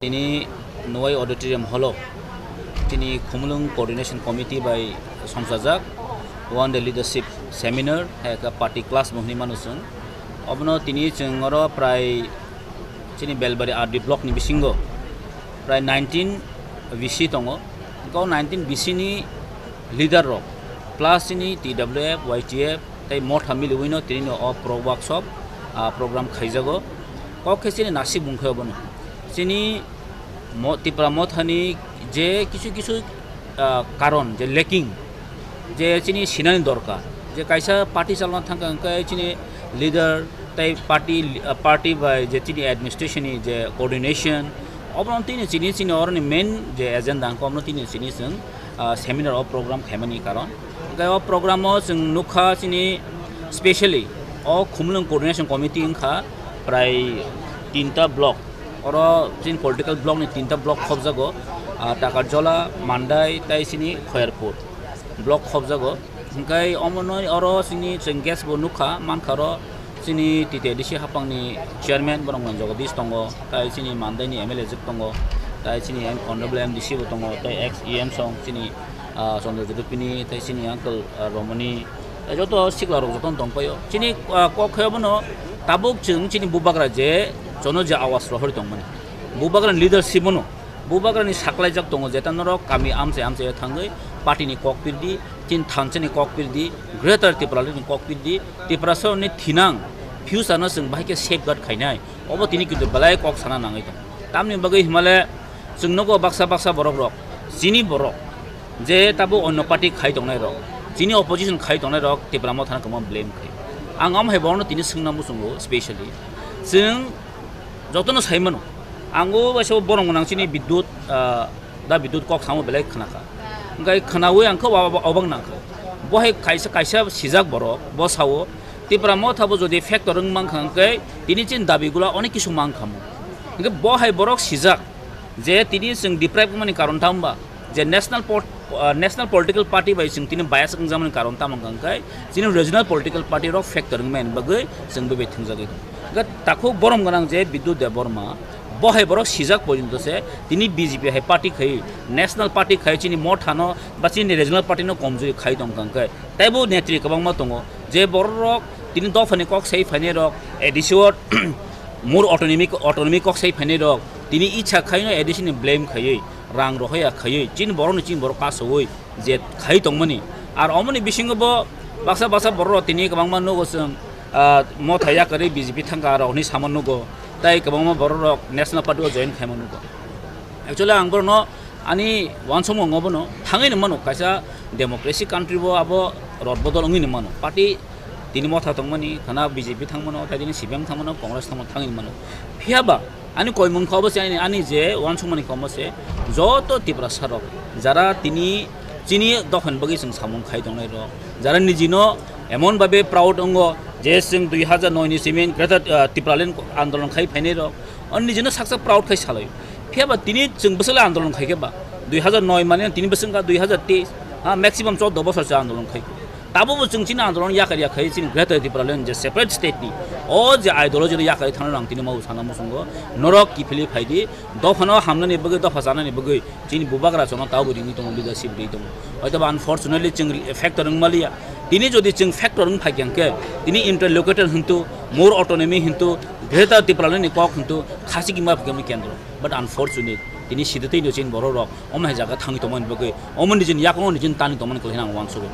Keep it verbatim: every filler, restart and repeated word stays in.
Tini Nuwai Auditorium Hall o tini Khumulwng Coordination Committee bai songchajak One Day Leadership Seminar, hai khe party class bo hinwi mano chwng. Obono tini chwng oro prai chini Belbari R D block ni bisingo prai nineteen V C tongo. Hwnkhe o nineteen V C ni leader rok plus chini T W F, Y T F tei motha miliwino tini o pro-, workshop, ah, program khaijago. Kok khe chini nasik bung khe obono. Chini mo-, Tipra mothani je kisu kisu, ah, karon je lacking, je chini sinani dorkar, je kaisa party chalna thangkha hwnkhe chini leader tei party, ah, party bai je chini administration ni je coordination, obono tini chini, chini oroni main je agenda hwnkhe obono tini chini chwng, ah, seminar o program khaimani karon. Hwnkhe o program o chwng nukha chini specially o Khumulwng Coordination Committee wngkha prai tinta block. Oro chini political block ni tinta block khopjago, ah, Takarjola, Mandai tei chini Khoyarpur block khopjago. Hwnkhe omono oro chini chwng guest bo nukha, mankha oro chini T T A D C hapangni chairman borok Jagadish tongo, tei chini Mandai ni M L A jwk tongo, tei chini M-, honorable M D C bo tongo, tei ex E M song chini, ah, Chandra Jyoti Pini, tei chini uncle, ah, Romani, tei joto sikla rok jotono tongpaio. Chini, ah, kok khe obono tabuk chwng chini bubagra je jono je awas rohori tongmani. Bubagra ni leadership bono, bubagra ni saklaijak tongo, jeta norok kami amchai amchai thangwi party ni kok pirdi, tin thansa ni kok pirdi, Greater Tipraland ni kok pirdi, Tiprasa ni thinang future no chwng bahai khe safeguard khainai. Obo tini kintu belai kok sana nangwi tong. Tamni bagwi himale chwng nogo baksa baksa borok rok, chini borok je tabo onno party khai tongnai rok, chini opposition khai tongnai rok Tipra Motha no kwbangma blame khai. Ang am hai borokno tini swngna muchungo specially. Chwng jotono sai mano. Ang o waisa borok gwnang chini Bidyut, ah, da Bidyut kok samo belai khna kha. Hwnkhe khnaui ang khe wa-, wa-, obak nang kha. Bo hai kaisa, kaisa sijak borok, bo sao, Tipra Motha bo jodi factor wng mang kha hwnkhe tini chini dabi gula onek kisu mang kha mo. Hwnkhe bo hai borok sijak je tini chwng deprive wngmani karon tamo ba? Je national pot-, ah, national political party bai chwng tini bias wngjakmani karon tamo hwnkha hwnkhe chini regional political party rok factor wngmani bagwi chwng bebak thwngjagwi tongo. Hwnkhe takhuk borom gwnang je Bidyut Debbarma, bo hai borok sijak porjonto se tini B J P hai party khai, national party khai chini mothano ba chini regional party no komjui khai tongkha hwnkhe teibo netri kwbangma tongo je borok rok tini dophani kok sai phainai rok, A D C o more autonomy, autonomy kok sai phainai rok tini icha khaino A D C ni blame khaiwi, rang rohoya khaiwi, chini borokno chini borok kasowi je khai tongmani. Ar omoni bisingo bo baksa baksa borok rok tini kwbangma nugo chwng, ah, motha yakarwi B J P thangkha rok hinwi sama nugo, tei kwbangma borok rok National Party o join khaima nugo. Actually ang borokno ani uansukmung obono thangwi ni mano, kaisa democracy country bo abo rot bodol wngwi ni mano. Party tini motha tongmani, khana B J P thangmano, tei tini C P M thangmano, Congress thangmano, thangwi ni mano. Phiya ba ani koimung kha obo se ani, ani je uansukmani kha omo se joto Tiprasa rok jara tini chini dophani bagwi chwng samung khai tongnai rok, jara nijino emon babe proud wngo je chwng dui hajar noi ni simi Greater, ah, Tipraland andolon khai phainai rok, o nijino saksa proud khai salai. Phiya ba tini chwng bwswk le andolon khai khe ba dui hajar noi mane tini bwswk wngkha dui hajar teis, ha, maximum chordo bosor se andolon khai. Tabo bo chwng chini andolon yakar yakhai chini Greater Tipraland je separate state ni o je ideology no yakar thangna nang tini mau sana muchungo norok kiphilwi phaidi dophano hamnani bagwi dopha chanani bagwi chini bubagra chono tabo ringwi tongo leadership ri tongo. Hoito ba unfortunately chwng factor wng maliya. Tini jodi chwng factor wng phai khe tini interlocutor hintu more autonomy hintu Greater Tipraland ni kok hintu khasi kima phai kendro. But unfortunate tini sidetwi no chini borok rok omo hai jaga thangwi tongmani bagwi omo nijini yakungo nijini tani tongmani kwlai ang uansukgo.